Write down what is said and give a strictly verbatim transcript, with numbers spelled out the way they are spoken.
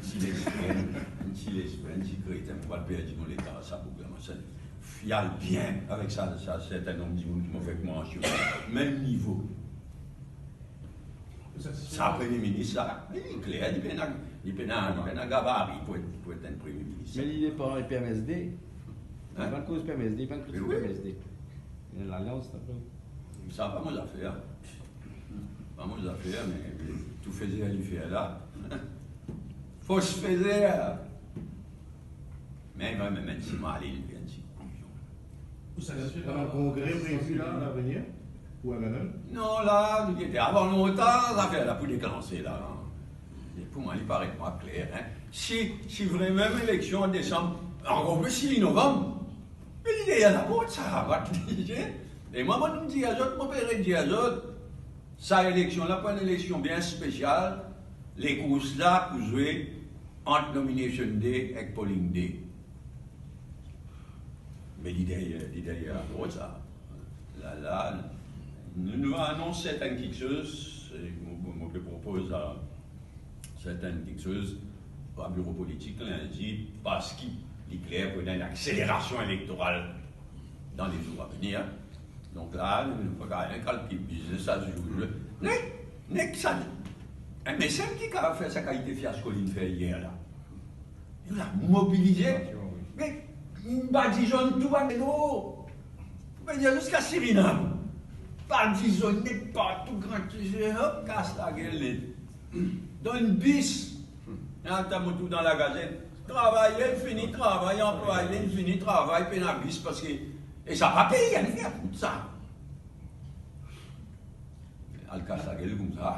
Ti lesper, enn ti lesper, enn ti kretin, mo pa perdi mo letan sa pou gouverneman. Sa, li al bien avek sa, sa sertin nonb dimoun ki mo fek mansione, mem nivo. Sa premie minis sa, li kler, li pena, li pena, li pena gabari pou et, pou et enn premie minis. Me li depar P M S D. Hein? Bann koz P M S D, bann kritik P M S D. Ena lalians apre. Sa pa mo zafer. Pa mo zafer, me tou Fezer li fer la. Fos Fezer. Me, me, me, me, si mo ale, li vinn ti kouyon. Ou sa, ena bann kongre previr la, lavenir, pou M M M? Non, la, li ete avan lontan, zafer la pou deklanse la. E pou mwa, li paret mwa kler, hein. Si, si vremem eleksion an desanm, ankor plis si li novanm, me li deryer laport, sa, bat li, hein. E mwa, mo dir zot, mo pe redir zot, sa eleksion la pou enn eleksion bien spesial, lekours la pou zwe ant nomination day ek polling day. Me li deryer, li deryer laport sa. La, la, nou, nou anons sertin kiksoz, e mo, mo, mo pe propoz a sertin kiksoz a biro politik lindi, parski li kler pou ena enn akselerasion elektoral dan lezour a venir. Donk la, nou, nou pa kapav kalkil business as usual. Nek, nek sa, enn mesel ki kapav fer sa kalite fiasko li fer yer la. Li la mobilize. Me, Badize tou bann delo. Pou vinn ziska Sirinam. Badize, partou, Gran Tize, hop, kas lagel net. Dan enn bis. Ena mo trouv dan lagazet. Travayer fini travay, anplwaye fini travay, pena bis, parski, e sa pa peye, li fer kout sa. Al kas lagel koumsa.